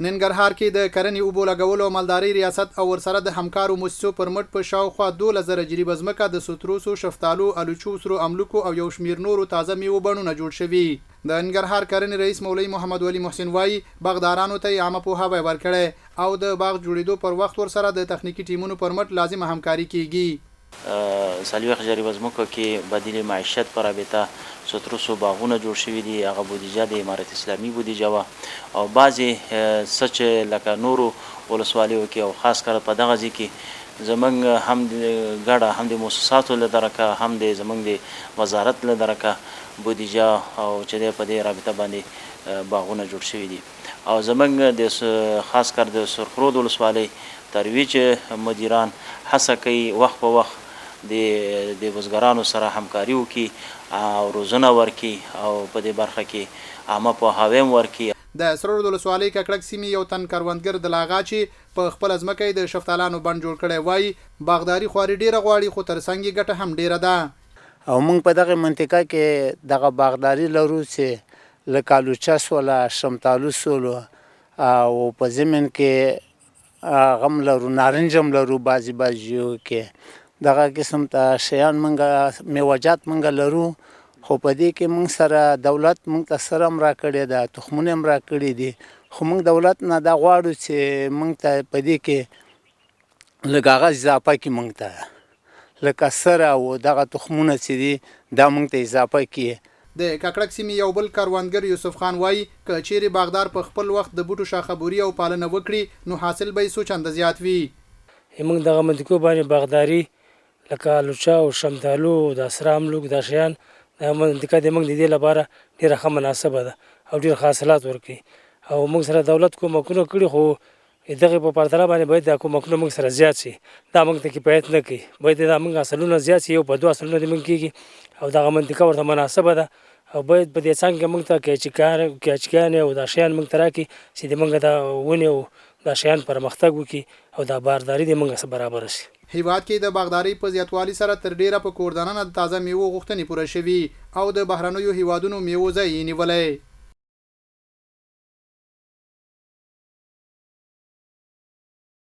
ننګرهار کې د کرنې، اوبو لګولو او مالدارۍ ریاست او ورسره د همکارو موسسو پر مټ په شاوخوا 12 زره جریبه ځمکه د ستروسو، شفتالو، الوچو، سرو املوکو او یو شمېر نورو تازه میوو بڼونه جوړ شوي. د ننګرهار کرنې رئیس مولوي محمد ولي محسن وايي، باغدارانو ته یې عامه پوهاوی ورکړی او د باغ جوړېدو پر وخت ورسره د تخنیکي ټیمونو پر مټ لازمه همکاري کېږي. 40 جریبه ځمکو کې بدیل معیشت په رابطه ستروسو باغونه جوړ شوي دي، هغه بودیجه د امارت اسلامي بودیجه وه او بعضې څه چې لکه نورو ولسوالیو کې او خاص کر په دغه ځای کې زمونږ هم ګډه هم د موسساتو له درکه هم د زمونږ د وزارت له درکه بودیجه او چې دی په دې رابطه باندې باغونه جوړ شوي دي. او زمونږ د خاص کر د سرخرود ولسوالۍ ترویج مدیران هڅه کوي وخت په وخت د د بزګرانو سره همکاري وکړي او روزنه ورکړي او په دې برخه کې عامه پوهاوی هم ورکړي. د سرورد ولسوالۍ ککړک سیمې یو تن کروندګر دلاغا چې په خپله ځمکه یې د شفتالانو بڼ جوړ کړی وايي، باغداري خواري ډېره غواړي خو تر څنګ یې ګټه هم ډېره ده. او موږ په دغه منطقه کې دغه باغداري لرو چې لکه الوچه سوله، شمتالو سولو او په ضمن کې هغه هم لرو، نارنج هم لرو بعضې بعضې ځایو کې دغه قسم ته شیان مونږ میوجات مونږ لرو خو په دې کې مونږ سره دولت مونږ ته سره هم راکړې ده، تخمونه هم راکړي دي خو مونږ دولت نه دا غواړو چې مونږ ته په دې کې لږ هغه اضافه کړي مونږ ته لکه سره او دغه تخمونه چې دي دا مونږ ته اضافه کړي. د ککړک سیمې یو بل کروندګر یوسف خان وايي، که چېرې باغدار په خپل وخت د بوټو شاخه بوري او پالنه وکړي، نو حاصل به یې څو چنده زیات وي. موږ دغه منطقو باندې باغداري لکه الوچه او شمتالو او دا سره املوک دا شیان دا منطقه د موږ د دې لپاره ډېره ښه مناسبه ده او ډېر ښه حاصلات ورکوي او موږ سره دولت کومکونه کړي خو دغه په پرتله باندې باید دا کومکونه موږ سره زیات شي، دا موږ ته کفایت نه کوي، باید دا موږ حاصلونه زیات شي، یو په دوه حاصلونه دې موږ کېږي او دغه منطقه ورته مناسبه ده او باید په دې څنګ کې موږ ته کیچکانې او دا شیان موږ ته راکړي چې د موږ دا ونې او دا شیان پرمختګ وکړي او دا بارداري دې موږ سره برابره شي. هېواد کې د باغدارۍ په زیاتوالي سره تر ډېره په کور دننه د تازه مېوو غوښتنې پوره شوي او د بهرنیو هېوادونو مېوو ځای یې نیولی.